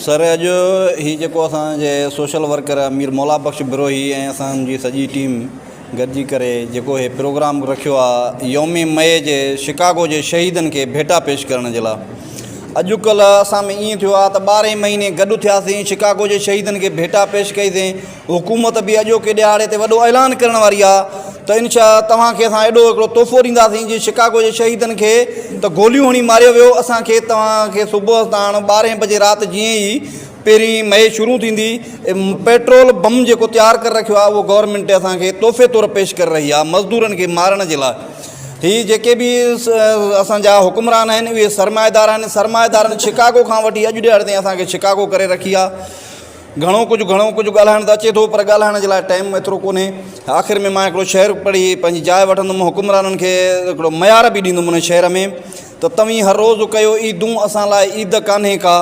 سر اڄ هي جيڪو اسان جي سوشل ورڪر مير مولا بخش بروهي ۽ اسان جي سڄي ٽيم گڏجي ڪري جيڪو هي پروگرام رکيو آ يوم مئي جي شڪاگو جي شهيدن کي ڀيٽا پيش ڪرڻ جي لاء اڄ ڪلهه اسان ۾ ائين ٿيو آ ته ٻارهين مهيني گڏ ٿياسين شڪاگو جي شهيدن کي ڀيٽا پيش ڪئيسين حڪومت به اڄوڪي ڏهاڙي تي وڏو اعلان ڪرڻ واري آ ته انشاء توهان کي اسان ايڏو هڪڙو تحفو ڏينداسين جي شڪاگو جي شهيدن کي ته گوليون هڻي ماريو ويو اسان کي توهان کي صبح ساڻ ٻارهين بجي رات جيئن ئي پهرين مئي شروع ٿيندي پيٽرول بم جيڪو تيار ڪري رکيو آ اهو گورنمينٽ اسان کي تحفي طور پيش ڪري رهي آ مزدورن کي مارڻ جي لاء هي جيڪي به اسان جا حڪمران آهن اهي سرمائيدار آهن سرمائيدارن شڪاگو کان وٺي اڄ ڏهاڙي تائين اسان کي شڪاگو ڪري رکي آ گهڻو ڪجهه گهڻو ڪجهه ڳالهائڻ ته اچي ٿو پر ڳالهائڻ جي لاء ٽائيم ايترو ڪونهي. آخر ۾ مان هڪڙو شعر پڙهي پنهنجي جاء وٺندم. حڪمرانن کي هڪڙو ميار به ڏيندم ان شعر ۾ ته توهين هر روز ڪيو عيدون اسان لاء عيد ڪانهي ڪا.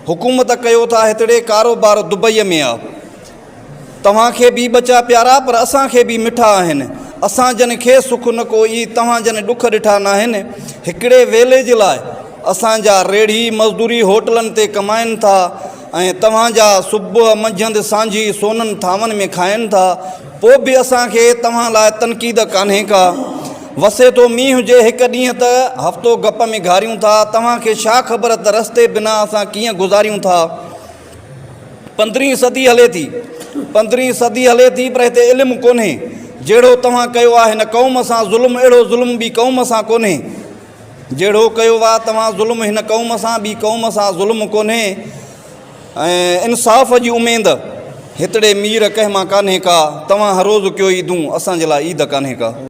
حڪومت ڪيو ٿا هتڙي ڪاروبار دبئيء ۾ آ. توهان کي به ٻچا پيارا پر اسان کي به مٺا آهن. اسان جن کي سک نه ڪو ئي توهان جن ڏک ڏٺا ناهن. هڪڙي ويلي جي لاء اسان جا ريڙهي مزدوري هوٽلن تي ڪمائن ٿا. ۽ توهان جا صبح، منجهند، سانجهي سونن ٿانون ۾ کائن ٿا، پوء به اسان کي توهان لاء تنقيد ڪانهي ڪا. وسي ٿو مينهن جي هڪ ڏينهن ته هفتو گپ ۾ گهاريون ٿا، توهان کي ڇا خبر ته رستي بنا اسان ڪيئن گذاريون ٿا. پندرهين صدي هلي ٿي، پندرهين صدي هلي ٿي پر هتي علم ڪونهي. جهڙو توهان ڪيو آهي هن قوم سان ظلم اهڙو ظلم ٻي قوم سان ڪونهي. جهڙو ڪيو وا توهان ظلم هن قوم سان ٻي قوم سان ظلم ڪونهي ۽ انصاف جي اميد هتڙي مير ڪنهن مان ڪانهي ڪا توهان هروز ڪيو عيدون اسان جي لاء عيد ڪانهي ڪا.